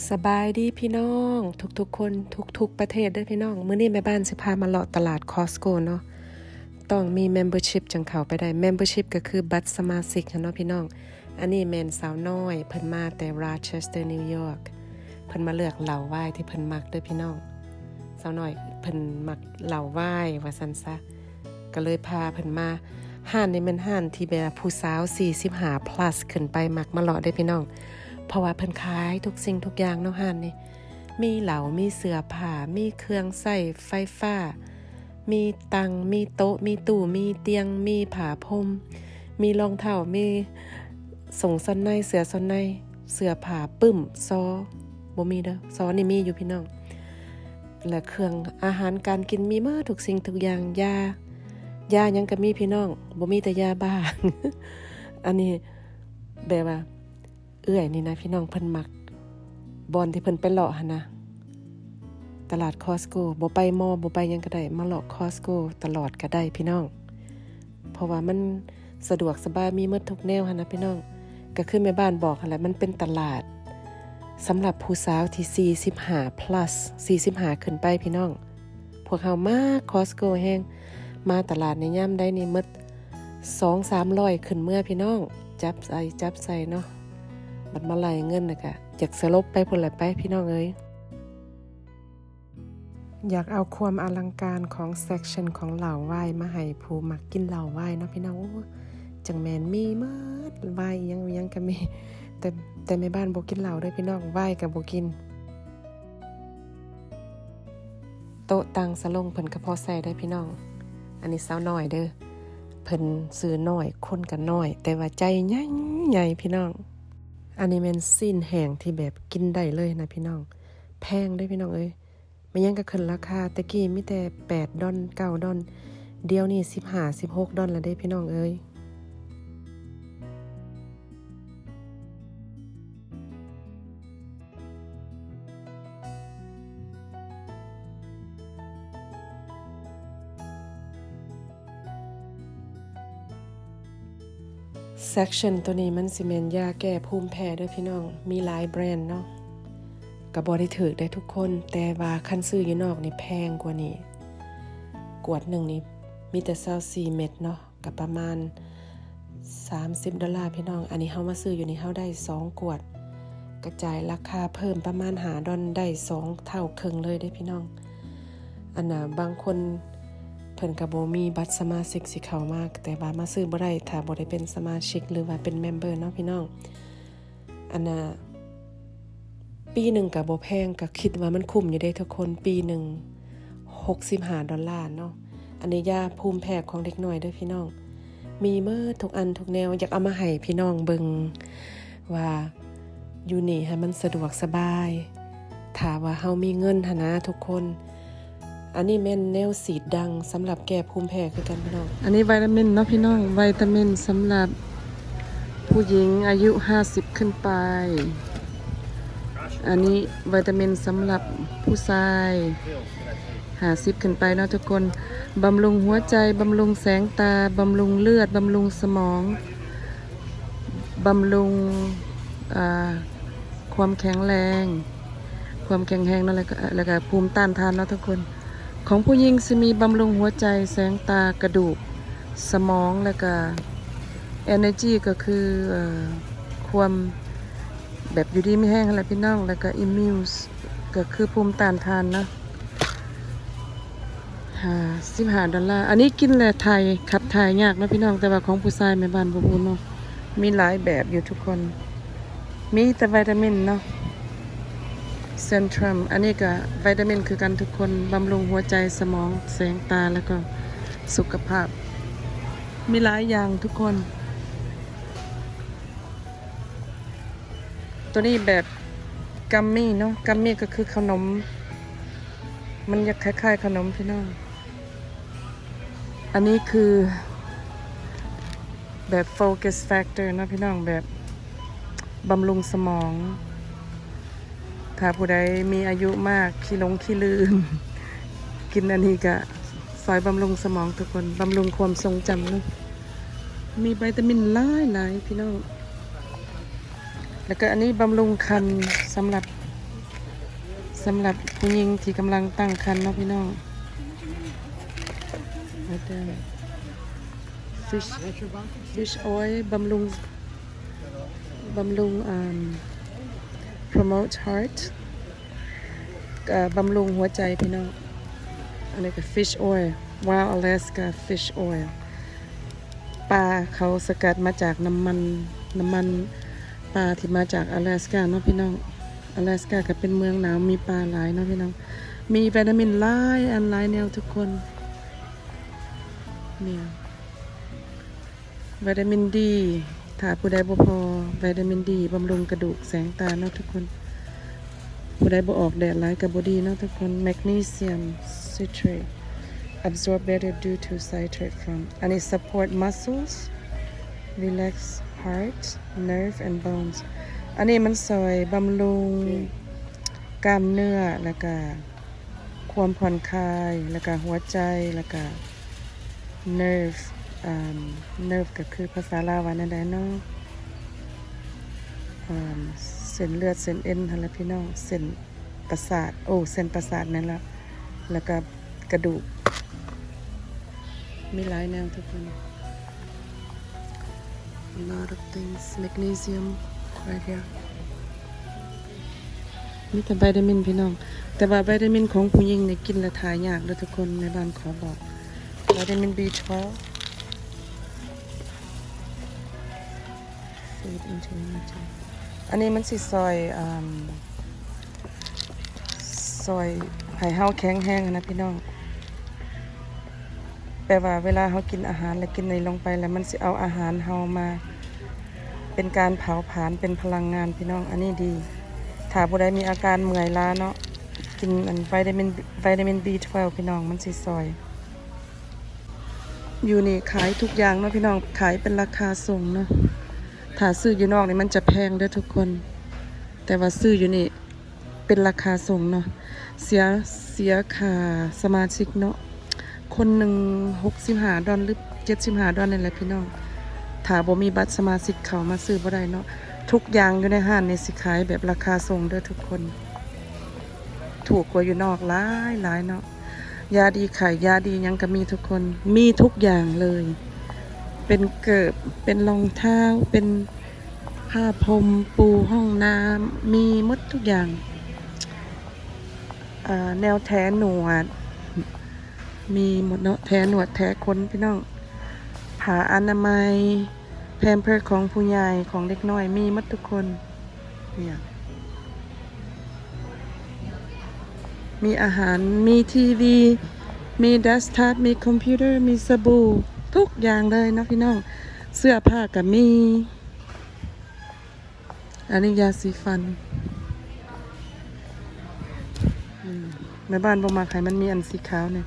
ສະບາຍດີພີ່ນ້ອງທຸກໆຄົນ ທຸກໆປະເທດເດີພີ່ນ້ອງ. ມື້ນີ້ແມ່ບ້ານຊິພາມາເລາະຕະຫຼາດ Costco ເນາະ. ຕ້ອງມີ membership ຈັ່ງເຂົ້າໄປໄດ້. Membership ກໍຄືບັດສະມາຊິກຫັ້ນເນາະພີ່ນ້ອງ. ອັນນີ້ແມ່ນສາວນ້ອຍ ເພິ່ນມາແຕ່ Rochester New York. ເພິ່ນມາເລືອກເຫຼົ້າວາຍທີ່ເພິ່ນມັກເດີພີ່ນ້ອງ. ສາວນ້ອຍເພິ່ນມັກເຫຼົ້າວາຍວ່າຊັ້ນຊະ. ກໍເລີຍພາເພິ່ນມາ. ຮ້ານນີ້ແມ່ນຮ້ານທີ່ແບບວ່າຜູ້ສາວສີ່ສິບຫ້າ plus ຂຶ້ນໄປມັກມາເລາະເດ້ພີ່ນ້ອງ, ເພາະວ່າເພິ່ນຂາຍທຸກສິ່ງທຸກຢ່າງເນາະຮ້ານນີ້. ມີເຫຼົ້າ, ມີເສື້ອຜ້າ, ມີເຄື່ອງໃຊ້ໄຟຟ້າ, ມີຕັ່ງ, ມີໂຕະ, ມີຕູ້, ມີຕຽງ, ມີຜ້າພົມ, ມີລອງເທົ້າ, ມີສົ້ງຊອນໃນ, ເສື້ອຊອນໃນ, ເສື້ອຜ້າ, ປຶ້ມ, ຊໍ, ບໍ່ມີເດີ, ຊໍນີ້ມີຢູ່ພີ່ນ້ອງ. ແລະ ເຄື່ອງອາຫານການກິນມີໝົດທຸກສິ່ງທຸກຢ່າງ, ຢາ, ຢາຫຍັງກໍມີພີ່ນ້ອງ, ບໍ່ມີແຕ່ຢາບ້າ. ອັນນີ້ແບບວ່າເອື້ອຍນີ້ນະພີ່ນ້ອງ ເພິ່ນມັກບ່ອນທີ່ເພິ່ນໄປເລາະຫັ້ນນະ, ຕະຫຼາດ Costco. ບໍ່ໄປມໍ ບໍ່ໄປຫຍັງກໍໄດ້, ມາເລາະ Costco ຕະຫຼອດກໍໄດ້ພີ່ນ້ອງ. ເພາະວ່າມັນສະດວກສະບາຍ ມີໝົດທຸກແນວຫັ້ນນະພີ່ນ້ອງ. ກໍຄືແມ່ບ້ານບອກຫັ້ນແຫຼະ, ມັນເປັນຕະຫຼາດສຳລັບຜູ້ສາວທີ່ສີ່ສິບຫ້າ plus ສີ່ສິບຫ້າຂຶ້ນໄປພີ່ນ້ອງ. ພວກເຮົາມັກ Costco ແຮງ, ມາຕະຫຼາດໃນຍາມໃດນີ້ໝົດສອງສາມຮ້ອຍຂຶ້ນເມືອພີ່ນ້ອງ, ຈັບໃສ່ ຈັບໃສ່ເນາະ. ບັດມາໄລ່ເງິນນະກະຢາກສະຫຼົບໄປພຸ້ນແຫຼະໄປພີ່ນ້ອງເອີຍ. ຢາກເອົາຄວາມອະລັງການຂອງ section ຂອງເຫຼົ້າວາຍມາໃຫ້ຜູ້ມັກກິນເຫຼົ້າວາຍເນາະພີ່ນ້ອງ. ໂອ້ ຈັ່ງແມ່ນມີໝົດ, ວາຍອີ່ຫຍັງອີ່ຫຍັງກໍມີ, ແຕ່ ແຕ່ແມ່ບ້ານບໍ່ກິນເຫຼົ້າເດີພີ່ນ້ອງ, ວາຍກໍບໍ່ກິນ. ໂຕະຕັ່ງສະຫຼົງເພິ່ນກໍພໍໃຊ້ໄດ້ພີ່ນ້ອງ. ອັນນີ້ສາວນ້ອຍເດີ, ເພິ່ນຊື່ນ້ອຍ ຄົນກໍນ້ອຍ ແຕ່ວ່າໃຈໃຫຍ່ໆພີ່ນ້ອງ. ອັນນີ້ແມ່ນຊີ້ນແຫ້ງທີ່ແບບກິນໄດ້ເລີຍນະພີ່ນ້ອງ, ແພງເດ້ພີ່ນ້ອງເອີຍ. ແມ່ນຫຍັງກໍຂຶ້ນລາຄາ, ແຕ່ກີ້ມີແຕ່ແປດດອນ ເກົ້າດອນ, ດຽວນີ້ສິບຫ້າ ສິບຫົກດອນແລ້ວເດ້ພີ່ນ້ອງເອີຍ. Section ໂຕນີ້ມັນຊິແມ່ນຢາແກ້ພູມແພ້ເດີພີ່ນ້ອງ, ມີຫຼາຍແບຣນເນາະ, ກໍບໍ່ໄດ້ຖືກເດ້ທຸກຄົນ, ແຕ່ວ່າຄັນຊື້ຢູ່ນອກນີ້ແພງກວ່ານີ້. ກວດໜຶ່ງນີ້ມີແຕ່ຊາວສີ່ເມັດເນາະ, ກໍປະມານສາມສິບດອນລາພີ່ນ້ອງ. ອັນນີ້ເຮົາມາຊື້ຢູ່ນີ້ ເຮົາໄດ້ສອງກວດ, ກະຈ່າຍລາຄາເພີ່ມປະມານຫ້າດອນ, ໄດ້ສອງເທົ່າເຄິ່ງເລີຍເດ້ພີ່ນ້ອງ. ອັນນ່າ ບາງຄົນເພິ່ນກໍບໍ່ມີບັດສະມາຊິກຊິເຂົ້າມາ, ແຕ່ວ່າມາຊື້ບໍ່ໄດ້ ຖ້າບໍ່ໄດ້ເປັນສະມາຊິກ ຫຼືວ່າເປັນເມັມເບີເນາະພີ່ນ້ອງ. ອັນນ່າ ປີໜຶ່ງກໍບໍ່ແພງ, ກໍຄິດວ່າມັນຄຸ້ມຢູ່ເດ້ທຸກຄົນ, ປີໜຶ່ງຫົກສິບຫ້າດອນລາເນາະ. ອັນນີ້ຢາພູມແພ້ຂອງເດັກນ້ອຍເດີພີ່ນ້ອງ, ມີໝົດທຸກອັນທຸກແນວ. ຢາກເອົາມາໃຫ້ພີ່ນ້ອງເບິ່ງວ່າຢູ່ນີ້ໃຫ້ມັນສະດວກສະບາຍ, ຖ້າວ່າເຮົາມີເງິນຫັ້ນນາທຸກຄົນ. ອັນນີ້ແມ່ນແນວສີດດັງສຳລັບແກ້ພູມແພ້ຄືກັນພີ່ນ້ອງ. ອັນນີ້ໄວຕາມິນເນາະພີ່ນ້ອງ, ໄວຕາມິນສຳລັບຜູ້ຍິງອາຍຸຫ້າສິບຂຶ້ນໄປ. ອັນນີ້ໄວຕາມິນສຳລັບຜູ້ຊາຍຫ້າສິບຂຶ້ນໄປເນາະທຸກຄົນ. ບຳລຸງຫົວໃຈ, ບຳລຸງແສງຕາ, ບຳລຸງເລືອດ, ບຳລຸງສະໝອງ, ບຳລຸງ ອ່າ ຄວາມແຂງແຮງ, ຄວາມແຂງແຮງເນາະ, ແລ້ວກໍ ແລ້ວກໍພູມຕ້ານທານເນາະທຸກຄົນ. ຂອງຜູ້ຍິງຊິມີບຳລຸງຫົວໃຈ, ແສງຕາ, ກະດູກ, ສະໝອງ, ແລ້ວກໍ energy ກໍຄື ເອີ ຄວາມແບບຢູ່ດີມີແຮງຫັ້ນແຫຼະພີ່ນ້ອງ, ແລ້ວກໍ immune ກໍຄືພູມຕ້ານທານເນາະ. ຫ້າສິບຫ້າດອນລາ. ອັນນີ້ກິນແລ້ວຖ່າຍ ຂັບຖ່າຍຍາກເນາະພີ່ນ້ອງ, ແຕ່ວ່າຂອງຜູ້ຊາຍແມ່ບ້ານບໍ່ຮູ້ເນາະ. ມີຫຼາຍແບບຢູ່ທຸກຄົນ, ມີແຕ່ໄວຕາມິນເນາະ. Centrum ອັນນີ້ກໍໄວຕາມິນຄືກັນທຸກຄົນ, ບຳລຸງຫົວໃຈ, ສະໝອງ, ແສງຕາ ແລ້ວກໍສຸຂະພາບ, ມີຫຼາຍຢ່າງທຸກຄົນ. ຕົວນີ້ແບບກັມມີເນາະ, ກັມມີກໍຄືຂະໜົມ, ມັນຢາກຄ້າຍໆຂະໜົມພີ່ນ້ອງ. ອັນນີ້ຄືແບບ focus factor ເນາະພີ່ນ້ອງ, ແບບບຳລຸງສະໝອງ. ຖ້າຜູ້ໃດມີອາຍຸມາກ ຂີ້ຫຼົງຂີ້ລືມ ກິນອັນນີ້ກະຊ່ອຍບຳລຸງສະໝອງທຸກຄົນ, ບຳລຸງຄວາມຊົງຈຳເນາະ. ມີໄວຕາມິນຫຼາຍໆ ພີ່ນ້ອງ. ແລ້ວກໍອັນນີ້ບຳລຸງຄັນສຳລັບ ສຳລັບຜູ້ຍິງທີ່ກຳລັງຕັ້ງຄັນເນາະພີ່ນ້ອງ ແລ້ວກໍ fish fish oil ບຳລຸງ ບຳລຸງ ອ່າ promote heart ກະບຳລຸງຫົວໃຈພີ່ນ້ອງ. ອັນນີ້ກະ fish oil Wild Alaska fish oil ປາເຂົາສະກັດມາຈາກນ້ຳມັນ ນ້ຳມັນປາທີ່ມາຈາກອາແລສກາເນາະພີ່ນ້ອງ. ອາແລສກາກະເປັນເມືອງໜາວ ມີປາຫຼາຍເນາະພີ່ນ້ອງ. ມີວິຕາມິນຫຼາຍອັນຫຼາຍແນວທຸກຄົນ ນີ້ ວິຕາມິນດີ ຖ້າຜູ້ໃດບໍ່ພໍວິຕາມິນດີ ບຳລຸງກະດູກ ແສງຕາເນາະທຸກຄົນ. ຜູ້ໃດບໍ່ອອກແດດຫຼາຍກະບໍ່ດີເນາະທຸກຄົນ. ແມັກນີຊຽມຊິຕຣາດ absorb better due to citrate from ອັນນີ້ support muscles, relax heart, nerve and bones. ອັນນີ້ມັນຊ່ອຍບຳລຸງກ້າມເນື້ອ ແລ້ວກະ ຄວາມຜ່ອນຄາຍ ແລ້ວກະຫົວໃຈ ແລ້ວກະ nerve ອ່າ nerve ກະຄືພາສາລາວວ່າແນວໃດເນາະ ອ່າ ເສັ້ນເລືອດເສັ້ນເອັນຫັ້ນລະພີ່ນ້ອງ ເສັ້ນປະສາດ ໂອ້ ເສັ້ນປະສາດແມ່ນລະ ແລ້ວກະກະດູກ ມີຫຼາຍແນວທຸກຄົນ. A lot of things. Magnesium right here. ມີແຕ່ໄວຕາມິນພີ່ນ້ອງ ແຕ່ວ່າໄວຕາມິນຂອງຜູ້ຍິງນີ້ກິນແລ້ວຖ່າຍຍາກເດີທຸກຄົນ. ແມ່ບ້ານຂໍບອກ ໄວຕາມິນ B twelve. Feed into energy. ອັນນີ້ມັນຊິຊ່ອຍ ອ່າ ຊ່ອຍໃຫ້ເຮົາແຂງແຮງຫັ້ນນະພີ່ນ້ອງ. ແປວ່າເວລາເຮົາກິນອາຫານ ແລະ ກິນນີ້ລົງໄປ ແລ້ວມັນຊິເອົາອາຫານເຮົາມາເປັນການເຜົາຜານ ເປັນພະລັງງານພີ່ນ້ອງ. ອັນນີ້ດີ ຖ້າຜູ້ໃດມີອາການເມື່ອຍລ້າເນາະ ກິນອັນໄວຕາມິນ ໄວຕາມິນ B twelve ພີ່ນ້ອງ ມັນຊິຊ່ອຍ. ຢູ່ນີ້ຂາຍທຸກຢ່າງເນາະພີ່ນ້ອງ ຂາຍເປັນລາຄາສົ່ງເນາະ. ຖ້າຊື້ຢູ່ນອກນີ້ມັນຈະແພງເດີທຸກຄົນ ແຕ່ວ່າຊື້ຢູ່ນີ້ ເປັນລາຄາສົ່ງເນາະ. ເສຍ ເສຍຄ່າສະມາຊິກເນາະ ຄົນໜຶ່ງຫົກສິບຫ້າດອນ ຫຼື ເຈັດສິບຫ້າດອນນີ້ແຫຼະພີ່ນ້ອງ. ຖ້າບໍ່ມີບັດສະມາຊິກເຂົ້າມາຊື້ບໍ່ໄດ້ເນາະ. ທຸກຢ່າງຢູ່ໃນຮ້ານນີ້ຊິຂາຍແບບລາຄາສົ່ງເດີທຸກຄົນ ຖືກກວ່າຢູ່ນອກຫຼາຍໆເນາະ. ຢາດີໄຂ້ ຢາດີຫຍັງກະມີທຸກຄົນ ມີທຸກຢ່າງເລີຍ ເປັນເກີບ ເປັນລອງເທົ້າ ເປັນ ຜ້າພົມ ປູຫ້ອງນ້ຳ ມີໝົດທຸກຢ່າງ. ເອີ ແນວແຖໜວດ ມີໝົດເນາະ ແຖໜວດ ແຖຂົນພີ່ນ້ອງ ຜ້າອະນາໄມ ແພມເພີສຂອງຜູ້ໃຫຍ່ ຂອງເດັກນ້ອຍ ມີໝົດທຸກຄົນ. ເນຍ ມີອາຫານ ມີທີວີ ມີເດັສທັອບ ມີຄອມພິວເຕີ ມີສະບູ ທຸກຢ່າງເລີຍເນາະພີ່ນ້ອງ. ເສື້ອຜ້າກະມີ. ອັນນີ້ຢາສີຟັນ ອືມ ແມ່ບ້ານບໍ່ມັກໃຫ້ມັນມີອັນສີຂາວນີ້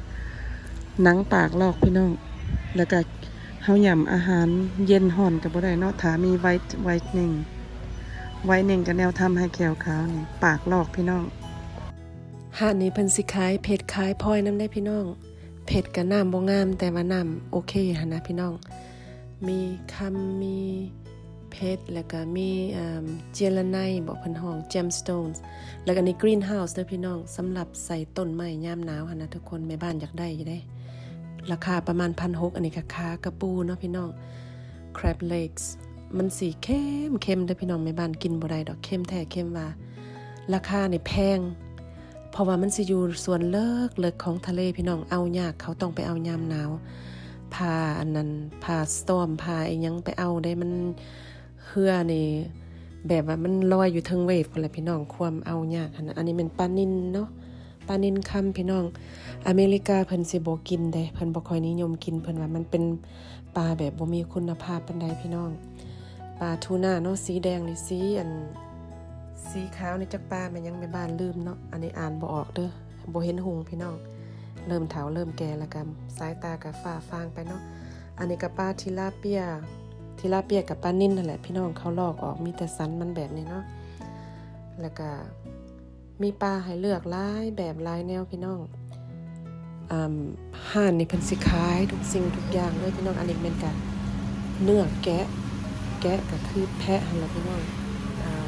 ໜັງປາກລອກພີ່ນ້ອງ. ແລ້ວກະເຮົາຫຍ້ຳອາຫານເຢັນຮ້ອນກະບໍ່ໄດ້ເນາະ ຖ້າມີໄວ ໄວເນັງ ໄວເນັງກະແນວທຳໃຫ້ແຂ້ວຂາວນີ້ ປາກລອກພີ່ນ້ອງ. ຮ້ານນີ້ເພິ່ນຊິຂາຍເພັດຂາຍພອຍນຳເດ້ພີ່ນ້ອງ. ເພັດກະນ້ຳບໍ່ງາມ ແຕ່ວ່ານ້ຳໂອເຄຫັ້ນນະພີ່ນ້ອງ. ມີຄຳ ມີເພັດ ແລ້ວກະມີ ອ່າ ເຈລາໄນບໍ ເພິ່ນຮ້ອງ gemstones ແລ້ວກະນີ້ greenhouse ເດີພີ່ນ້ອງ ສຳລັບໃສ່ຕົ້ນໄມ້ຍາມໜາວຫັ້ນນະທຸກຄົນ. ແມ່ບ້ານຢາກໄດ້ຢູ່ເດ້ ລາຄາປະມານພັນຫົກ. ອັນນີ້ກະຂາກະປູເນາະພີ່ນ້ອງ crab legs ມັນຊິເຄັມໆເດີພີ່ນ້ອງ ແມ່ບ້ານກິນບໍ່ໄດ້ດອກ ເຄັມແທ້ເຄັມວ່າ. ລາຄານີ້ແພງ ເພາະວ່າມັນຊິຢູ່ສ່ວນເລິກໆຂອງທະເລພີ່ນ້ອງ ເອົາຍາກ ເຂົາຕ້ອງໄປເອົາຍາມໜາວ ຜ່າອັນນັ້ນ ຜ່າ storm ຜ່າອີ່ຫຍັງໄປເອົາເດ້ ມັນ ເຮືອນີ້ແບບວ່າມັນລອຍຢູ່ເທິງ wave ພຸ້ນແຫຼະພີ່ນ້ອງ ຄວາມເອົາຍາກຫັ້ນນະ. ອັນນີ້ແມ່ນປານິນເນາະ ປານິນຄຳພີ່ນ້ອງ. ອາເມລິກາເພິ່ນຊິບໍ່ກິນເດ້ ເພິ່ນບໍ່ຄ່ອຍນິຍົມກິນ ເພິ່ນວ່າມັນເປັນ ປາແບບບໍ່ມີຄຸນນະພາບປານໃດພີ່ນ້ອງ. ປາທູນາເນາະ ສີແດງນີ້ ສີອັນ ສີຂາວນີ້ ຈັກປາແມ່ນຫຍັງແມ່ບ້ານລືມເນາະ ອັນນີ້ອ່ານບໍ່ອອກເດີ ບໍ່ເຫັນຮຸ່ງພີ່ນ້ອງ. ເລີ່ມເຖົ້າເລີ່ມແກ່ແລ້ວກະສາຍຕາກະຟ້າຟາງໄປເນາະ. ອັນນີ້ກະປາທີລາເປຍ ທີລາເປຍກະປານິນຫັ້ນແຫຼະພີ່ນ້ອງ ເຂົາລອກອອກ ມີແຕ່ສັນມັນແບບນີ້ເນາະ ແລ້ວກະ ມີປາໃຫ້ເລືອກຫຼາຍແບບຫຼາຍແນວພີ່ນ້ອງ. ອ່າ ຮ້ານນີ້ເພິ່ນຊິຂາຍທຸກສິ່ງທຸກຢ່າງເລີຍພີ່ນ້ອງ. ອັນນີ້ແມ່ນກະເນື້ອແກະ ແກະກະຄືແພະຫັ້ນລະພີ່ນ້ອງ. ອ່າ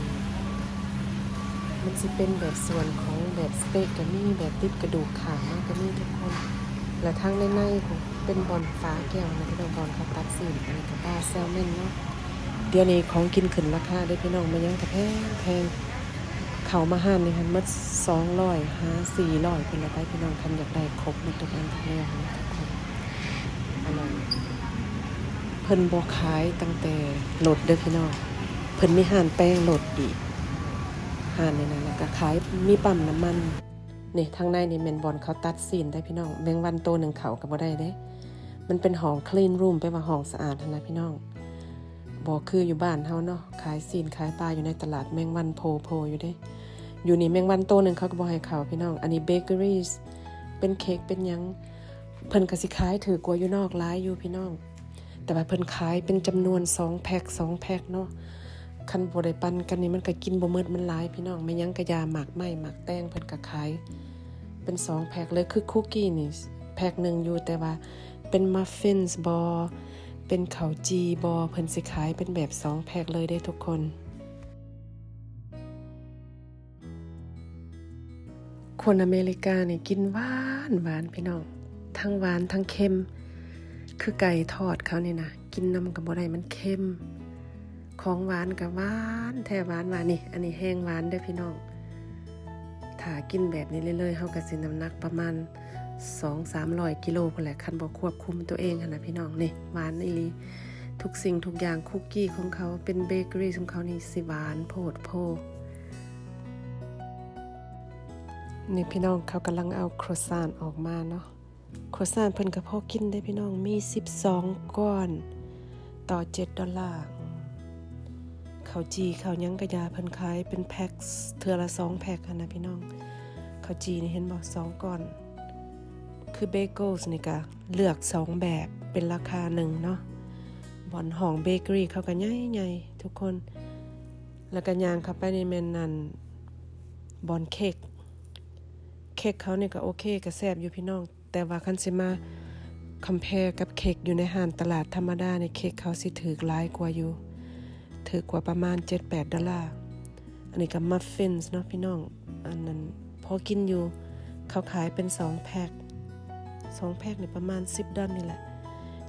ຊິເປັນແບບສວນຂອງແບບສະເຕັກກໍມີ ແບບຕິດກະດູກຂາມາກໍມີທຸກຄົນ ແລະທາງໃນໆພຸ້ນເປັນບ່ອນຝາແກ້ວນະ ເປັນບ່ອນເຂົາຕັດຊີ້ນ ອັນນີ້ກໍປາແຊວມອນເນາະ. ດຽວນີ້ຂອງກິນຂຶ້ນລາຄາເດ້ພີ່ນ້ອງ ແມ່ນຫຍັງກໍແພງໆ ເຂົ້າມາຮ້ານນີ້ຫັ້ນໝົດສອງຮ້ອຍຫາສີ່ຮ້ອຍພຸ້ນລະໄດ໋ພີ່ນ້ອງ ຄັນຢາກໄດ້ຄົບໝົດທຸກອັນທຸກແນວຫັ້ນນະທຸກຄົນ. ອັນນັ້ນ ເພິ່ນບໍ່ຂາຍຕັ້ງແຕ່ລົດເດີ້ພີ່ນ້ອງ ເພິ່ນມີຮ້ານແປງລົດອີກ ຮ້ານນີ້ນະ ແລ້ວກໍຂາຍ ມີປ້ຳນ້ຳມັນ. ນີ້ທາງໃນນີ້ແມ່ນບ່ອນເຂົາຕັດຊີ້ນໄດ໋ພີ່ນ້ອງ ແມງວັນໂຕໜຶ່ງເຂົ້າກໍບໍ່ໄດ້ເດ້. ມັນເປັນຫ້ອງ clean room ແປວ່າຫ້ອງສະອາດຫັ້ນນະພີ່ນ້ອງ ບໍ່ຄືຢູ່ບ້ານເຮົາເນາະ ຂາຍຊີ້ນຂາຍປາຢູ່ໃນຕະຫຼາດ ແມງວັນໂຜ່ໆຢູ່ເດ້. ຢູ່ນີ້ແມງວັນໂຕໜຶ່ງເຂົາກໍບໍ່ໃຫ້ເຂົ້າພີ່ນ້ອງ. ອັນນີ້ bakeries ເປັນເຄັກເປັນຫຍັງ ເພິ່ນກໍຊິຂາຍຖືກກວ່າຢູ່ນອກຫຼາຍຢູ່ພີ່ນ້ອງ ແຕ່ວ່າເພິ່ນຂາຍເປັນຈຳນວນສອງແພັກ ສອງແພັກເນາະ. ຄັນບໍ່ໄດ້ປັນກັນນີ້ມັນກໍກິນບໍ່ໝົດ ມັນຫຼາຍພີ່ນ້ອງ. ແມ່ນຫຍັງກະຢ່າ ໝາກໄມ້ໝາກແຕງເພິ່ນກໍຂາຍເປັນສອງແພັກເລີຍ. ຄືຄຸກກີ້ນີ້ແພັກໜຶ່ງຢູ່ ແຕ່ວ່າເປັນ muffins ບໍ ເປັນເຂົ້າຈີ່ບໍ ເພິ່ນຊິຂາຍເປັນແບບສອງແພັກເລີຍເດ້ທຸກຄົນ. ຄົນອາເມລິການີ້ກິນຫວານຫວານພີ່ນ້ອງ ທັງຫວານທັງເຄັມ ຄືໄກ່ທອດເຂົານີ້ນະ ກິນນຳກໍບໍ່ໄດ້ ມັນເຄັມ. ຂອງຫວານກໍຫວານແທ້ຫວານວ່ານີ້ ອັນນີ້ແຮງຫວານເດີ້ພີ່ນ້ອງ. ຖ້າກິນແບບນີ້ເລື້ອຍໆ ເຮົາກໍຊິນ້ຳໜັກປະມານສອງສາມຮ້ອຍກິໂລພຸ້ນແຫຼະ ຄັນບໍ່ຄວບຄຸມຕົວເອງຫັ້ນນະພີ່ນ້ອງ. ນີ້ຫວານອີ່ຫຼີ ທຸກສິ່ງທຸກຢ່າງ ຄຸກກີ້ຂອງເຂົາ ເປັນເບເກີຣີຂອງເຂົານີ້ຊິຫວານໂພດໂພ. ນີ້ພີ່ນ້ອງ ເຂົາກຳລັງເອົາ croissant ອອກມາເນາະ. Croissant ເພິ່ນກໍພໍກິນເດ້ພີ່ນ້ອງ ມີສິບສອງກ້ອນຕໍ່ເຈັດໂດລາ. ເຂົ້າຈີ່ເຂົ້າຫຍັງກະຢ່າ ເພິ່ນຂາຍເປັນແພັກ ເທື່ອລະສອງແພັກຫັ້ນນະພີ່ນ້ອງ. ເຂົ້າຈີ່ນີ້ເຫັນບໍ່ ສອງກ້ອນ. ຄື bagels ນີ້ກະເລືອກສອງແບບ ເປັນລາຄາໜຶ່ງເນາະ. ບ່ອນຫ້ອງເບເກີຣີເຂົາກະໃຫຍ່ໆທຸກຄົນ. ແລ້ວກະຍ່າງເຂົ້າໄປນີ້ແມ່ນອັນ ບ່ອນເຄັກ ເຄັກເຂົານີ້ກະໂອເຄ ກະແຊບຢູ່ພີ່ນ້ອງ. ແຕ່ວ່າຄັນຊິມາ compare ກັບເຄັກຢູ່ໃນຮ້ານຕະຫຼາດທຳມະດານີ້ ເຄັກເຂົາຊິຖືກຫຼາຍກວ່າຢູ່ ຖືກກວ່າປະມານເຈັດແປດໂດລາ. ອັນນີ້ກໍ muffins ເນາະພີ່ນ້ອງ ອັນນັ້ນພໍກິນຢູ່ ເຂົາຂາຍເປັນສອງແພັກ ສອງແພັກນີ້ປະມານສິບໂດລານີ້ແຫຼະ.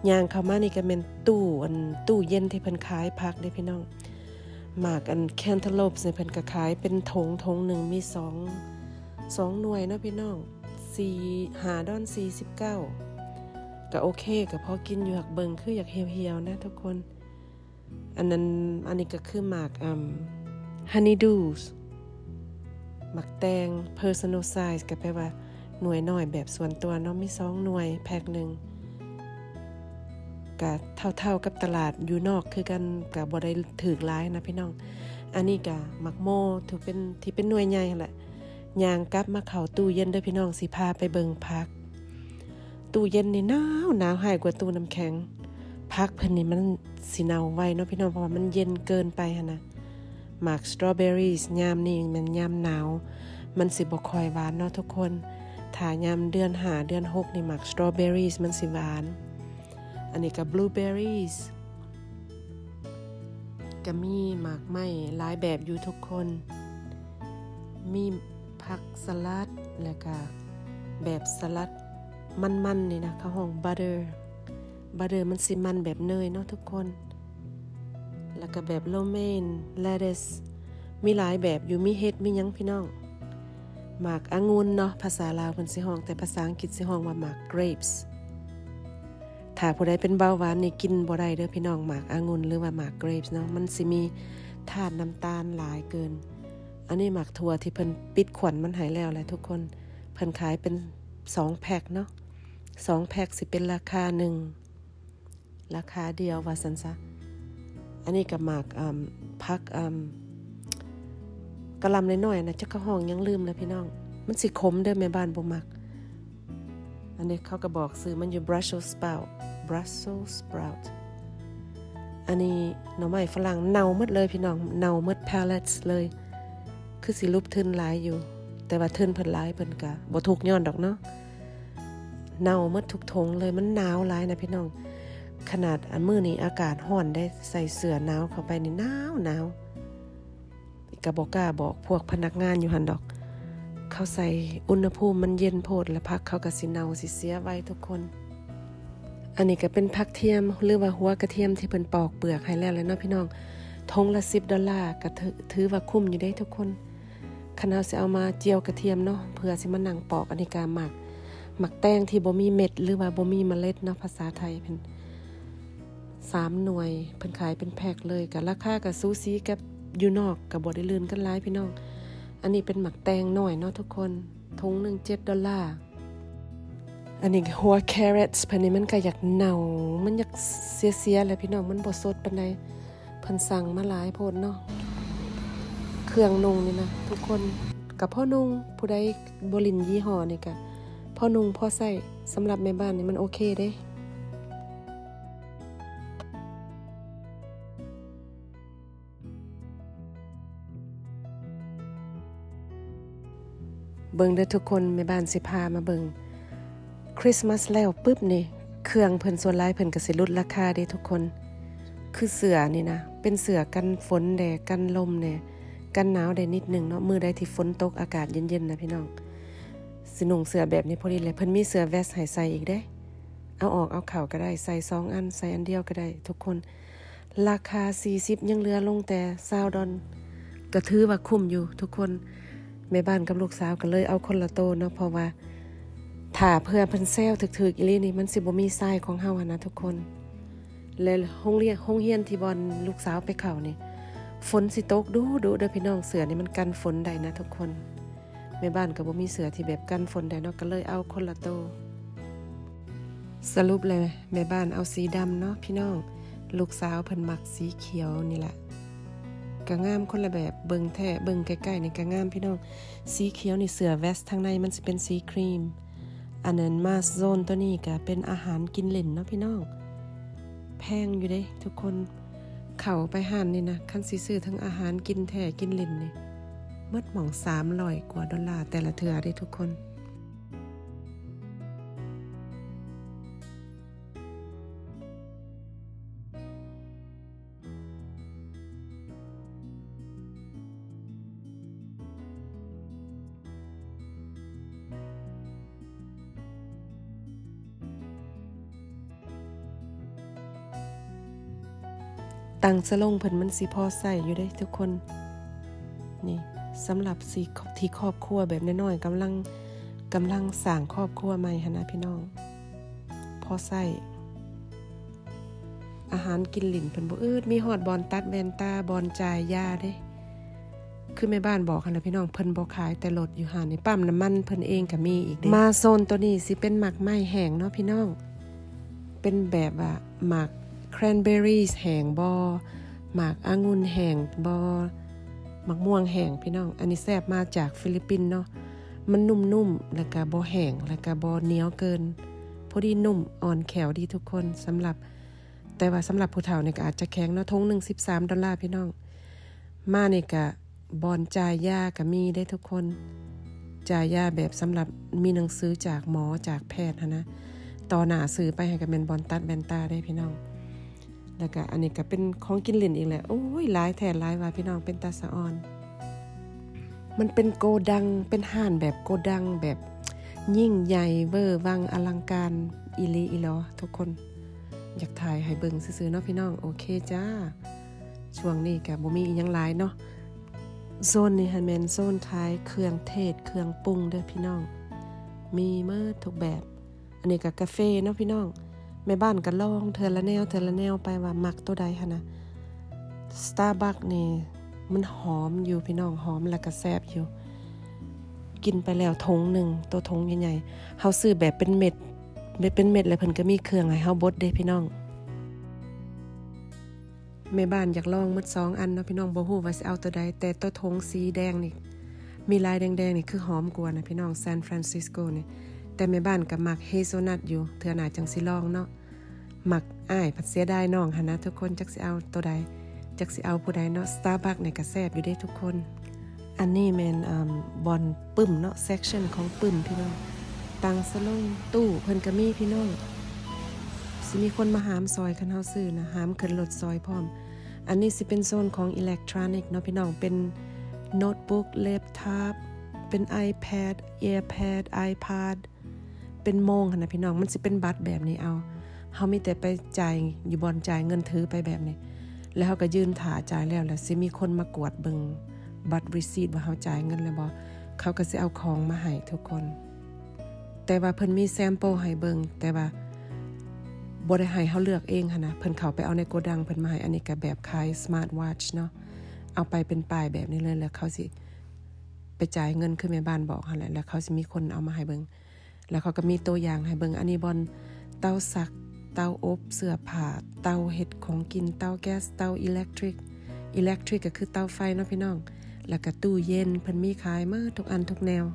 ຍ່າງເຂົ້າມານີ້ກໍແມ່ນຕູ້ ອັນ ຕູ້ເຢັນທີ່ເພິ່ນຂາຍຜັກເດ້ພີ່ນ້ອງ. ໝາກອັນ cantaloupes ນີ້ເພິ່ນກໍຂາຍເປັນຖົງ ຖົງໜຶ່ງມີສອງ ສອງໜ່ວຍເນາະພີ່ນ້ອງ ສີ່ ຫ້າໂດລາ ສີ່ສິບເກົ້າ ກໍໂອເຄ ກໍພໍກິນຢູ່ ຫາກເບິ່ງຄືຢາກຫ່ຽວໆນະທຸກຄົນ. ອັນນັ້ນ ອັນນີ້ກໍຄືໝາກ ອຳ honeydews ໝາກແຕງ personal size ກໍແປວ່າໜ່ວຍນ້ອຍແບບສ່ວນຕົວເນາະ ມີສອງໜ່ວຍແພັກໜຶ່ງ ກະເທົ່າໆກັບຕະຫຼາດຢູ່ນອກຄືກັນ ກະບໍ່ໄດ້ຖືກຫຼາຍນະພີ່ນ້ອງ. ອັນນີ້ກະໝາກໂມ ຖືເປັນ ທີ່ເປັນໜ່ວຍໃຫຍ່ຫັ້ນແຫຼະ. ຍ່າງກັບມາເຂົ້າຕູ້ເຢັນເດີ້ພີ່ນ້ອງ ຊິພາໄປເບິ່ງຜັກ. ຕູ້ເຢັນນີ້ໜາວ ໜາວຮ້າຍກວ່າຕູ້ນ້ຳແຂງ. ຜັກເພິ່ນນີ້ມັນຊິເນົ່າໄວເນາະພີ່ນ້ອງ ເພາະວ່າມັນເຢັນເກີນໄປຫັ້ນນະ. ໝາກ strawberries ຍາມນີ້ແມ່ນຍາມໜາວ ມັນຊິບໍ່ຄ່ອຍຫວານເນາະທຸກຄົນ. ຖ້າຍາມເດືອນຫ້າເດືອນຫົກນີ້ ໝາກ strawberries ມັນຊິຫວານ. ອັນນີ້ກໍ blueberries ກໍມີໝາກໄມ້ຫຼາຍແບບຢູ່ທຸກຄົນ ມີຜັກສະຫຼັດ ແລ້ວກະແບບສະຫຼັດມັນໆນີ້ນະ ເຂົາຮ້ອງ butter butter ມັນຊິມັນແບບເນີຍເນາະທຸກຄົນ. ແລ້ວກະແບບ romaine lettuce ມີຫຼາຍແບບຢູ່ ມີເຫັດ ມີຫຍັງພີ່ນ້ອງ. ໝາກອະງຸ່ນເນາະ ພາສາລາວເພິ່ນຊິຮ້ອງ ແຕ່ພາສາອັງກິດຊິຮ້ອງວ່າໝາກ grapes. ຖ້າຜູ້ໃດເປັນເບົາຫວານນີ້ກິນບໍ່ໄດ້ເດີ້ພີ່ນ້ອງ ໝາກອະງຸ່ນ ຫຼືວ່າໝາກ grapes ເນາະ ມັນຊິມີທາດນ້ຳຕານຫຼາຍເກີນ. ອັນນີ້ໝາກຖົ່ວທີ່ເພິ່ນປິດຂວັນມັນໃຫ້ແລ້ວແຫຼະທຸກຄົນ. ເພິ່ນຂາຍເປັນສອງແພັກເນາະ ສອງແພັກຊິເປັນລາຄາໜຶ່ງ ລາຄາດຽວວ່າຊັ້ນຊະ. ອັນນີ້ກໍໝາກ ອຳ ຜັກ ອຳ ກະຫຼ່ຳນ້ອຍໆນະ ຈັກເຂົາຮ້ອງຫຍັງລືມແລ້ວພີ່ນ້ອງ. ມັນຊິຂົມເດີ້ ແມ່ບ້ານບໍ່ມັກ. ອັນນີ້ເຂົາກໍບອກຊື່ມັນຢູ່ Brussels sprout Brussels sprout. ອັນນີ້ໜໍ່ໄມ້ຝຣັ່ງເນົ່າໝົດເລີຍພີ່ນ້ອງ ເນົ່າໝົດ pallets ເລີຍ. ຄືຊິຫຼຸບທຶນຫຼາຍຢູ່ ແຕ່ວ່າທຶນເພິ່ນຫຼາຍ ເພິ່ນກະບໍ່ທຸກຍ້ອນດອກເນາະ. ເນົ່າໝົດທຸກຖົງເລີຍ ມັນໜາວຫຼາຍນະພີ່ນ້ອງ. ຂະໜາດອັນມື້ນີ້ອາກາດຮ້ອນເດ້ ໃສ່ເສື້ອໜາວເຂົ້າໄປນີ້ໜາວໆ. ກໍບໍ່ກ້າບອກພວກພະນັກງານຢູ່ຫັ້ນດອກ. ເຂົາໃສ່ອຸນຫະພູມມັນເຢັນໂພດ ແລ້ວຜັກເຂົາກໍຊິເນົ່າຊິເສຍໄວທຸກຄົນ. ອັນນີ້ກໍເປັນຜັກທຽມ ຫຼືວ່າຫົວກະທຽມທີ່ເພິ່ນປອກເປືອກໃຫ້ແລ້ວແຫຼະເນາະພີ່ນ້ອງ. ຖົງລະສິບໂດລາ ກໍຖື ຖືວ່າຄຸ້ມຢູ່ເດ້ທຸກຄົນ. ຄັນເຮົາຊິເອົາມາຈຽວກະທຽມເນາະ ເພື່ອຊິມານັ່ງປອກ. ອັນນີ້ກໍໝາກ ໝາກແຕງທີ່ບໍ່ມີເມັດ ຫຼືວ່າບໍ່ມີເມລັດເນາະ ພາສາໄທເພິ່ນ ສາມໜ່ວຍ ເພິ່ນຂາຍເປັນແພັກເລີຍ. ກໍລາຄາກໍສູສີກັບຢູ່ນອກ ກໍບໍ່ໄດ້ລື່ນກັນຫຼາຍພີ່ນ້ອງ. ອັນນີ້ເປັນໝາກແຕງນ້ອຍເນາະທຸກຄົນ ຖົງໜຶ່ງເຈັດໂດລາ. ອັນນີ້ຫົວແຄຣອດເພິ່ນນີ້ ມັນກໍຢາກເນົ່າ ມັນຢາກເສຍໆແຫຼະພີ່ນ້ອງ ມັນບໍ່ສົດປານໃດ. ເພິ່ນສັ່ງມາຫຼາຍໂພດເນາະ. ເຄື່ອງນຸ່ງນີ້ນະທຸກຄົນ ກໍພໍນຸ່ງ ຜູ້ໃດບໍ່ຫຼິ້ນຍີ່ຫໍ້ນີ້ກໍພໍນຸ່ງພໍໃຊ້. ສຳລັບແມ່ບ້ານນີ້ມັນໂອເຄເດ້. ເບິ່ງເດີທຸກຄົນ ແມ່ບ້ານຊິພາມາເບິ່ງ. ຄຣິສມາສແລ້ວປຶບນີ້ ເຄື່ອງເພິ່ນສ່ວນຫຼາຍເພິ່ນກໍຊິຫຼຸດລາຄາເດ້ທຸກຄົນ. ຄືເສື້ອນີ້ນະ ເປັນເສື້ອກັນຝົນແດ່ ກັນລົມແດ່ ກັນໜາວໄດ້ນິດໜຶ່ງເນາະ. ມື້ໃດທີ່ຝົນຕົກອາກາດເຢັນໆນະພີ່ນ້ອງ ຊິນຸ່ງເສື້ອແບບນີ້ພໍດີແຫຼະ. ເພິ່ນມີເສື້ອແວັດໃຫ້ໃສ່ອີກເດ້ ເອົາອອກເອົາເຂົ້າກໍໄດ້ ໃສ່ສອງອັນ ໃສ່ອັນດຽວກໍໄດ້ທຸກຄົນ. ລາຄາສີ່ສິບ ຍັງເຫຼືອລົງແຕ່ຊາວດອນ ກໍຖືວ່າຄຸ້ມຢູ່ທຸກຄົນ. ແມ່ບ້ານກັບລູກສາວກໍເລີຍເອົາຄົນລະໂຕເນາະ ເພາະວ່າຖ້າເພື່ອເພິ່ນເຊວຖືກໆອີ່ຫຼີນີ້ ມັນຊິບໍ່ມີຊາຍຂອງເຮົາຫັ້ນນະທຸກຄົນ. ແລະໂຮງຮຽນ ໂຮງຮຽນທີ່ບ່ອນລູກສາວໄປເຂົ້ານີ້ ຝົນຊິຕົກດຸໆເດີພີ່ນ້ອງ. ເສື້ອນີ້ມັນກັນຝົນໄດ້ນະທຸກຄົນ. ແມ່ບ້ານກໍບໍ່ມີເສື້ອທີ່ແບບກັນຝົນໄດ້ເນາະ ກໍເລີຍເອົາຄົນລະໂຕ. ສະຫຼຸບແລ້ວແມ່ບ້ານເອົາສີດຳເນາະພີ່ນ້ອງ. ລູກສາວເພິ່ນມັກສີຂຽວນີ້ແຫຼະ ກໍງາມຄົນລະແບບ. ເບິ່ງແທ້ ເບິ່ງໃກ້ໆນີ້ກໍງາມພີ່ນ້ອງ. ສີຂຽວນີ້ເສື້ອແວັດ ທາງໃນມັນຊິເປັນສີຄຣີມ. ອັນນັ້ນມາສໂຊນໂຕນີ້ກໍເປັນອາຫານກິນຫຼິ້ນເນາະພີ່ນ້ອງ. ແພງຢູ່ເດ້ທຸກຄົນ. ເຂົ້າໄປຮ້ານນີ້ນະ ຄັນຊິຊື້ທັງອາຫານກິນແທ້ກິນຫຼິ້ນນີ້ ໝົດໝ່ອງສາມຮ້ອຍກວ່າໂດລາແຕ່ລະເທື່ອເດ້ທຸກຄົນ. ຕັ່ງສະຫຼົງເພິ່ນມັນຊິພໍໃຊ້ຢູ່ເດ້ທຸກຄົນ. ນີ້ສຳລັບທີ່ ທີ່ຄອບຄົວແບບນ້ອຍໆ ກຳລັງ ກຳລັງສ້າງຄອບຄົວໃໝ່ຫັ້ນນະພີ່ນ້ອງ ພໍໃຊ້. ອາຫານກິນຫຼິ້ນເພິ່ນບໍ່ອຶດ ມີຮອດບ່ອນຕັດແວ່ນຕາ ບ່ອນຈ່າຍຢາເດ້. ຄືແມ່ບ້ານບອກຫັ້ນລະພີ່ນ້ອງ ເພິ່ນບໍ່ຂາຍແຕ່ລົດຢູ່ຮ້ານນີ້ ປ້ຳນ້ຳມັນເພິ່ນເອງກໍມີອີກເດ້. ມາໂຊນໂຕນີ້ຊິເປັນໝາກໄມ້ແຫ້ງເນາະພີ່ນ້ອງ ເປັນແບບວ່າໝາກແຄຣນເບີຣີແຫ້ງບໍ ໝາກອະງຸ່ນແຫ້ງບໍ ໝາກມ່ວງແຫ້ງພີ່ນ້ອງ. ອັນນີ້ແຊບ ມາຈາກຟີລິບປິນເນາະ ມັນນຸ້ມໆ ແລ້ວກະບໍ່ແຫ້ງ ແລ້ວກະບໍ່ໜຽວເກີນ ພໍດີນຸ້ມ ອ່ອນແຂ້ວດີທຸກຄົນ. ສຳລັບ ແຕ່ວ່າສຳລັບຜູ້ເຖົ້ານີ້ກໍອາດຈະແຂງເນາະ. ຖົງໜຶ່ງສິບສາມໂດລາພີ່ນ້ອງ. ມານີ້ກະບ່ອນຈ່າຍຢາກໍມີເດ້ທຸກຄົນ ຈ່າຍຢາແບບສຳລັບມີໜັງສືຈາກໝໍຈາກແພດຫັ້ນນະ. ຕໍ່ໜ້າຊື່ໄປຫັ້ນກໍແມ່ນບ່ອນຕັດແວ່ນຕາເດ້ພີ່ນ້ອງ. ແລ້ວກະອັນນີ້ກໍເປັນຂອງກິນຫຼິ້ນອີກແຫຼະ. ໂອ້ຍ ຫຼາຍແທ້ຫຼາຍວ່າພີ່ນ້ອງ ເປັນຕາສະອອນ. ມັນເປັນໂກດັງ ເປັນຮ້ານແບບໂກດັງ ແບບຍິ່ງໃຫຍ່ເວີວັງອະລັງການອີ່ຫຼີອີ່ຫຼໍທຸກຄົນ. ຢາກຖ່າຍໃຫ້ເບິ່ງຊື່ໆເນາະພີ່ນ້ອງ. ໂອເຄຈ້າ ຊ່ວງນີ້ກະບໍ່ມີອີ່ຫຍັງຫຼາຍເນາະ. ໂຊນນີ້ຫັ້ນແມ່ນໂຊນຂາຍເຄື່ອງເທດເຄື່ອງປຸງເດີພີ່ນ້ອງ ມີໝົດທຸກແບບ. ອັນນີ້ກະກາເຟເນາະພີ່ນ້ອງ ແມ່ບ້ານກະລອງເທື່ອລະແນວເທື່ອລະແນວໄປວ່າມັກໂຕໃດຫັ້ນນະ. ສະຕາບັກນີ້ມັນຫອມຢູ່ພີ່ນ້ອງ ຫອມແລ້ວກະແຊບຢູ່. ກິນໄປແລ້ວຖົງໜຶ່ງ ໂຕຖົງໃຫຍ່ໆ ເຮົາຊື້ແບບເປັນເມັດ ແບບເປັນເມັດແລ້ວເພິ່ນກະມີເຄື່ອງໃຫ້ເຮົາບົດເດ້ພີ່ນ້ອງ. ແມ່ບ້ານຢາກລອງໝົດສອງອັນເນາະພີ່ນ້ອງ ບໍ່ຮູ້ວ່າຊິເອົາໂຕໃດ ແຕ່ໂຕຖົງສີແດງນີ້ ມີລາຍແດງໆນີ້ຄືຫອມກວ່ານະພີ່ນ້ອງ San Francisco ນີ້. ແຕ່ແມ່ບ້ານກໍມັກ hazelnut ຢູ່ ເທື່ອໜ້າຈັ່ງຊິລອງເນາະ. ມັກອ້າຍພັດເສຍດາຍນ້ອງຫັ້ນນະທຸກຄົນ ຈັກຊິເອົາໂຕໃດ ຈັກຊິເອົາຜູ້ໃດເນາະ. ສະຕາບັກນີ້ກໍແຊບຢູ່ເດ້ທຸກຄົນ. ອັນນີ້ແມ່ນ ອາ ບ່ອນປຶ້ມເນາະ section ຂອງປຶ້ມພີ່ນ້ອງ. ຕັ່ງສະຫຼົງ ຕູ້ເພິ່ນກໍມີພີ່ນ້ອງ ຊິມີຄົນມາຫາມຊ່ອຍ ຄັນເຮົາຊື້ນະ ຫາມຂຶ້ນລົດຊ່ອຍພ້ອມ. ອັນນີ້ຊິເປັນໂຊນຂອງ electronic ເນາະພີ່ນ້ອງ ເປັນ ໂນ້ດບຸກ ແລັບທັອບ ເປັນໄອແພດ ແອແພດ ໄອພາດ ເປັນໂມງຫັ້ນນະພີ່ນ້ອງ. ມັນຊິເປັນບັດແບບນີ້ເອົາ ເຮົາມີແຕ່ໄປຈ່າຍຢູ່ບ່ອນຈ່າຍເງິນ ຖືໄປແບບນີ້ ແລ້ວເຮົາກໍຢືນຖ້າຈ່າຍແລ້ວ ແລ້ວຊິມີຄົນມາກວດເບິ່ງບັດຣີຊີດວ່າເຮົາຈ່າຍເງິນແລ້ວບໍ່ ເຂົາກໍຊິເອົາຂອງມາໃຫ້ທຸກຄົນ. ແຕ່ວ່າເພິ່ນມີແຊມໂປໃຫ້ເບິ່ງ ແຕ່ວ່າບໍ່ໄດ້ໃຫ້ເຮົາເລືອກເອງຫັ້ນນະ ເພິ່ນເຂົ້າໄປເອົາໃນໂກດັງ ເພິ່ນມາໃຫ້. ອັນນີ້ກໍແບບຂາຍສະມາດວັອດເນາະ ເອົາໄປເປັນປ້າຍແບບນີ້ເລີຍ ແລ້ວເຂົາຊິໄປຈ່າຍເງິນຄືແມ່ບ້ານບອກຫັ້ນແຫຼະ ແລ້ວເຂົາຊິມີຄົນເອົາມາໃຫ້ເບິ່ງ ແລ້ວເຂົາກໍມີຕົວຢ່າງໃຫ້ເບິ່ງ. ອັນນີ້ບ່ອນເຕົາຊັກ ເຕົາອົບເສື້ອຜ້າ ເຕົາເຮັດຂອງກິນ ເຕົາແກັສ ເຕົາອີເລັກທຣິກ ອີເລັກທຣິກກໍຄືເຕົາໄຟເນາະພີ່ນ້ອງ ແລ້ວກໍຕູ້ເຢັນ ເພິ່ນມີຂາຍໝົດທຸກອັນທຸກແນວ.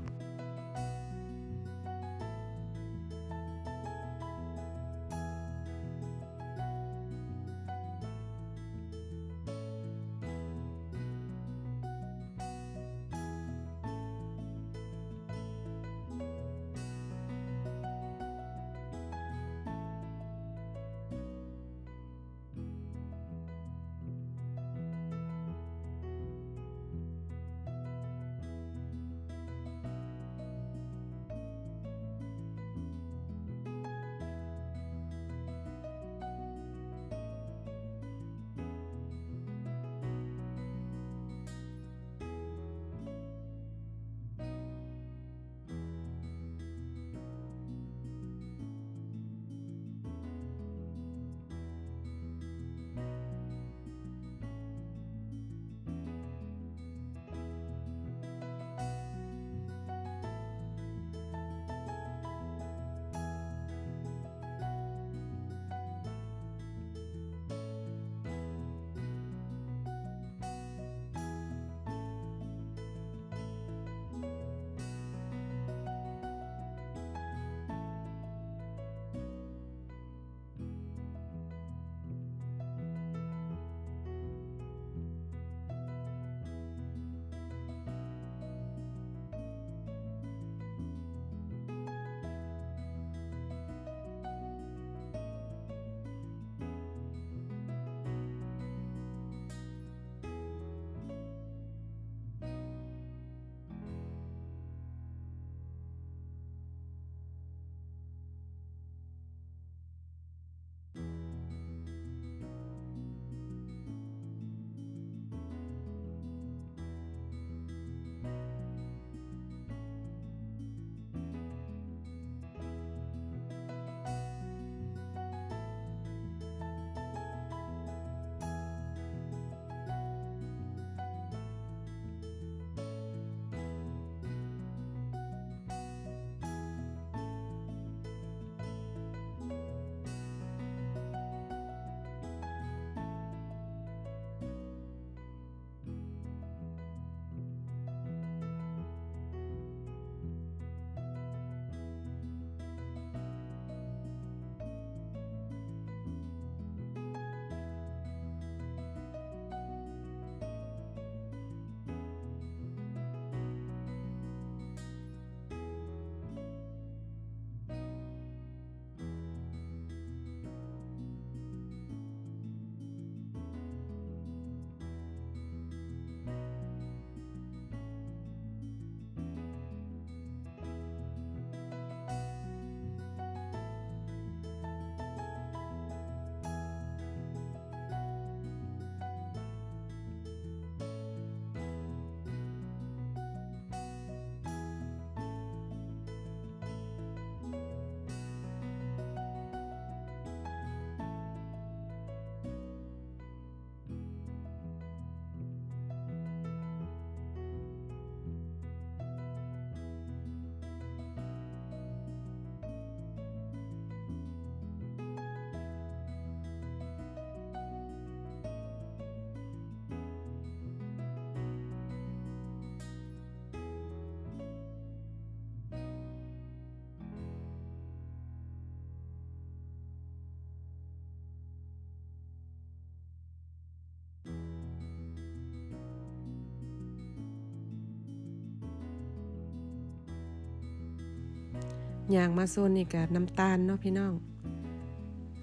ຍ່າງມາໂຊນນີ້ກະນ້ຳຕານເນາະພີ່ນ້ອງ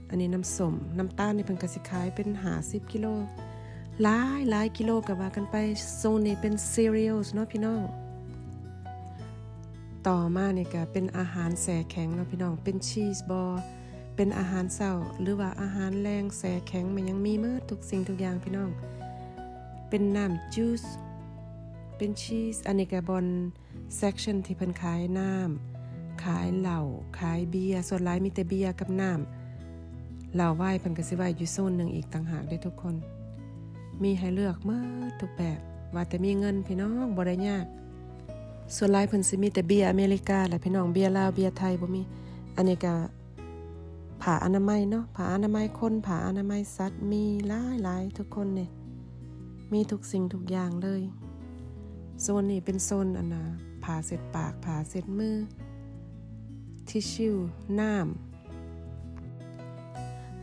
ອັນນີ້ນ້ຳສົ້ມ ນ້ຳຕານນີ້ເພິ່ນກະຊິຂາຍເປັນຫ້າສິບກິໂລ ຫຼາຍໆກິໂລກໍວ່າກັນໄປ. ໂຊນນີ້ເປັນ cereals ເນາະພີ່ນ້ອງ. ຕໍ່ມານີ້ກໍເປັນອາຫານແຊ່ແຂງເນາະພີ່ນ້ອງ, ເປັນຊີສບໍ ເປັນອາຫານເຊົ້າ ຫຼືວ່າອາຫານແລງແຊ່ແຂງ ແມ່ນຫຍັງມີໝົດທຸກສິ່ງທຸກຢ່າງພີ່ນ້ອງ. ເປັນນ້ຳຈູສ ເປັນຊີສ. ອັນນີ້ກໍບ່ອນ section ທີ່ເພິ່ນຂາຍນ້ຳ ຂາຍເຫຼົ້າ ຂາຍເບຍ. ສ່ວນຫຼາຍມີແຕ່ເບຍກັບນ້ຳ. ເຫຼົ້າໄວນ໌ເພິ່ນກໍຊິໄວ້ຢູ່ໂຊນໜຶ່ງອີກຕ່າງຫາກເດ້ທຸກຄົນ. ມີໃຫ້ເລືອກໝົດທຸກແບບ, ວ່າແຕ່ມີເງິນພີ່ນ້ອງ, ບໍ່ໄດ້ຍາກ. ສ່ວນຫຼາຍເພິ່ນຊິມີແຕ່ເບຍອາເມລິກາແຫຼະພີ່ນ້ອງ, ເບຍລາວ ເບຍໄທບໍ່ມີ. ອັນນີ້ກໍ ຜ້າອະນາໄມເນາະ, ຜ້າອະນາໄມຄົນ ຜ້າອະນາໄມສັດ ມີຫຼາຍໆ ທຸກຄົນນີ້ ມີທຸກສິ່ງທຸກຢ່າງເລີຍ. ໂຊນນີ້ເປັນໂຊນອັນນ່າ ຜ້າເຊັດປາກ ຜ້າເຊັດມື tissue ນ້ຳ.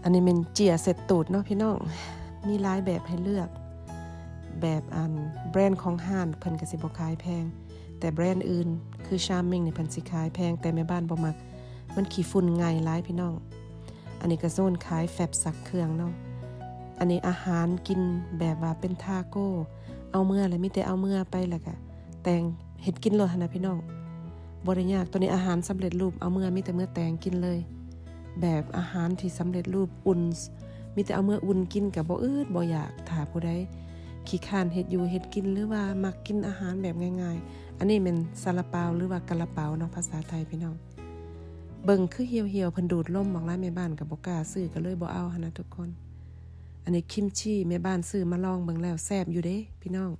ອັນນີ້ແມ່ນເຈ້ຍເຊັດຕູດເນາະພີ່ນ້ອງ, ມີຫຼາຍແບບໃຫ້ເລືອກ. ແບບອັນແບຣນຂອງຮ້ານເພິ່ນກໍຊິບໍ່ຂາຍແພງ, ແຕ່ແບຣນອື່ນຄື Charming ນີ້ເພິ່ນຊິຂາຍແພງ, ແຕ່ແມ່ບ້ານບໍ່ມັກ. ມັນຂີ້ຝຸ່ນໄງ່ຫຼາຍພີ່ນ້ອງ. ອັນນີ້ກໍໂຊນຂາຍແຟັບຊັກເຄື່ອງເນາະ. ອັນນີ້ອາຫານກິນແບບວ່າເປັນທາໂກ້ ເອົາເມືອແລ້ວມີແຕ່ເອົາເມືອໄປ ແລ້ວກໍແຕ່ງເຮັດກິນໂລດຫັ້ນນະພີ່ນ້ອງ, ບໍ່ໄດ້ຍາກ. ໂຕນີ້ອາຫານສຳເລັດຮູບ ເອົາເມືອ ມີແຕ່ເມືອແຕ່ງກິນເລີຍ. ແບບອາຫານທີ່ສຳເລັດຮູບອຸ່ນ ມີແຕ່ເອົາເມືອອຸ່ນກິນ ກໍບໍ່ອຶດບໍ່ຢາກ. ຖ້າຜູ້ໃດຂີ້ຄ້ານເຮັດຢູ່ເຮັດກິນ ຫຼືວ່າມັກກິນອາຫານແບບງ່າຍໆ, ອັນນີ້ແມ່ນຊາລາເປົາ ຫຼືວ່າກາລາເປົາເນາະ ພາສາໄທພີ່ນ້ອງ. ເບິ່ງຄືຫ່ຽວໆ ເພິ່ນດູດລົມອອກຫຼາຍ, ແມ່ບ້ານກໍບໍ່ກ້າຊື້ ກໍເລີຍບໍ່ເອົາຫັ້ນນະທຸກຄົນ. ອັນນີ້ຄິມຈິ ແມ່ບ້ານຊື້ມາລອງເບິ່ງແລ້ວແຊບຢູ່ເດ້ພີ່ນ້ອງ.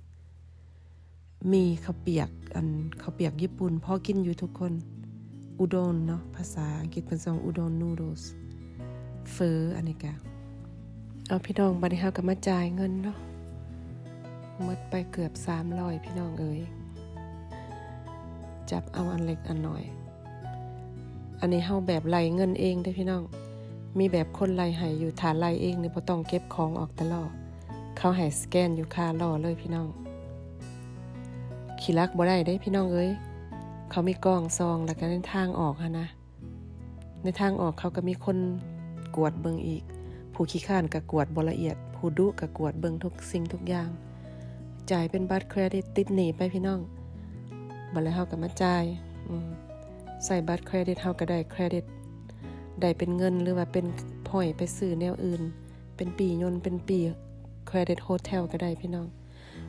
ມີເຂົ້າປຽກ ອັນເຂົ້າປຽກຍີ່ປຸ່ນ ພໍກິນຢູ່ທຸກຄົນ. ອຸດົນເນາະ ພາສາອັງກິດເພິ່ນວ່າອຸດົນ noodles ເຝີ. ອັນນີ້ກະ ເອົາພີ່ນ້ອງ, ບັດນີ້ເຮົາກໍມາຈ່າຍເງິນເນາະ, ໝົດໄປເກືອບສາມຮ້ອຍພີ່ນ້ອງເອີຍ. ຈັບເອົາອັນເລັກອັນນ້ອຍ. ອັນນີ້ເຮົາແບບໄລ່ເງິນເອງເດ້ພີ່ນ້ອງ, ມີແບບຄົນໄລ່ໃຫ້ຢູ່. ຖ້າໄລ່ເອງນີ້ບໍ່ຕ້ອງເກັບຂອງອອກແຕ່ລໍ້, ເຂົາໃຫ້ສະແກນຢູ່ຄາລໍ້ເລີຍພີ່ນ້ອງ. ຂີ້ລັກບໍ່ໄດ້ເດ້ພີ່ນ້ອງເອີຍ, ເຂົາມີກ້ອງສ່ອງ ແລ້ວກໍໃນທາງອອກຫັ້ນນະ. ໃນທາງອອກເຂົາກໍມີຄົນກວດເບິ່ງອີກ, ຜູ້ຂີ້ຄ້ານກໍກວດບໍ່ລະອຽດ, ຜູ້ດຸກໍກວດເບິ່ງທຸກສິ່ງທຸກຢ່າງ. ຈ່າຍເປັນບັດເຄຣດິດ ຕິດໜີ້ໄປພີ່ນ້ອງ. ບັດແລ້ວເຮົາກໍມາຈ່າຍ, ອືມ ໃຊ້ບັດເຄຣດິດ ເຮົາກໍໄດ້ເຄຣດິດ ໄດ້ເປັນເງິນ ຫຼືວ່າເປັນພອຍໄປຊື້ແນວອື່ນ, ເປັນປີ້ຍົນ ເປັນປີ້ເຄຣດິດໂຮເທວກໍໄດ້ພີ່ນ້ອງ.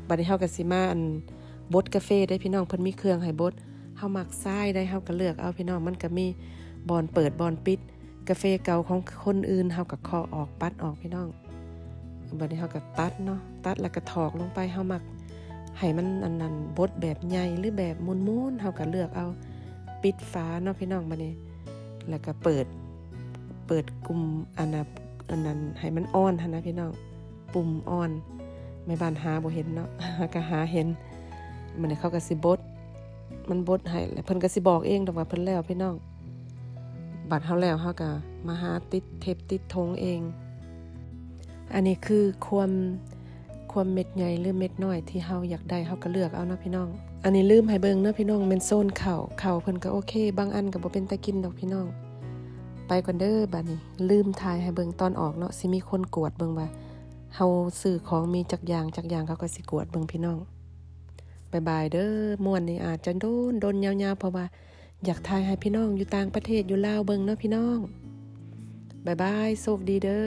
ບັດນີ້ເຮົາກໍຊິມາ ອັນ ບົດກາເຟເດ້ພີ່ນ້ອງ, ເພິ່ນມີເຄື່ອງໃຫ້ບົດ. ເຮົາມັກຊາຍໃດ ເຮົາກໍເລືອກເອົາພີ່ນ້ອງ, ມັນກໍມີບ່ອນເປີດບ່ອນປິດ. ກາເຟເກົ່າຂອງຄົນອື່ນ ເຮົາກໍເຄາະອອກ ປັດອອກພີ່ນ້ອງ. ບັດນີ້ເຮົາກໍຕັດເນາະ, ຕັດແລ້ວກໍຖອກລົງໄປ. ເຮົາມັກໃຫ້ມັນ ອັນນັ້ນ ບົດແບບໃຫຍ່ ຫຼືແບບມົນໆ ເຮົາກໍເລືອກເອົາ. ປິດຝາເນາະພີ່ນ້ອງ. ບັດນີ້ ແລ້ວກໍເປີດ ເປີດປຸ່ມ ອັນນ່າ ອັນນັ້ນ ໃຫ້ມັນອ່ອນຫັ້ນນະພີ່ນ້ອງ, ປຸ່ມອ່ອນ. ແມ່ບ້ານຫາບໍ່ເຫັນເນາະ, ຫາກໍຫາເຫັນ. ບັດນີ້ເຂົາກໍຊິບົດ, ມັນບົດໃຫ້ ແລ້ວເພິ່ນກໍຊິບອກເອງດອກວ່າເພິ່ນແລ້ວພີ່ນ້ອງ. ບັດເຮົາແລ້ວ ເຮົາກໍມາຫາຕິດເທັບຕິດຖົງເອງ. ອັນນີ້ຄືຄວາມ ຄວາມເມັດໃຫຍ່ ຫຼື ເມັດນ້ອຍທີ່ເຮົາຢາກໄດ້ ເຮົາກໍເລືອກເອົາເນາະພີ່ນ້ອງ. ອັນນີ້ລືມໃຫ້ເບິ່ງເນາະພີ່ນ້ອງ, ແມ່ນໂຊນເຂົ້າ. ເຂົ້າເພິ່ນກໍໂອເຄ, ບາງອັນກໍບໍ່ເປັນຕາກິນດອກພີ່ນ້ອງ. ໄປກ່ອນເດີ. ບັດນີ້ລືມຖ່າຍໃຫ້ເບິ່ງຕອນອອກເນາະ, ຊິມີຄົນກວດເບິ່ງວ່າເຮົາຊື້ຂອງມີຈັກຢ່າງ ຈັກຢ່າງ, ເຂົາກໍຊິກວດເບິ່ງພີ່ນ້ອງ. ບາຍບາຍເດີ. ມ່ວນນີ້ອາດຈະດົນໆ ຍາວໆ ເພາະວ່າຢາກຖ່າຍໃຫ້ພີ່ນ້ອງຢູ່ຕ່າງປະເທດ ຢູ່ລາວເບິ່ງເນາະພີ່ນ້ອງ. ບາຍບາຍ, ໂຊກດີເດີ.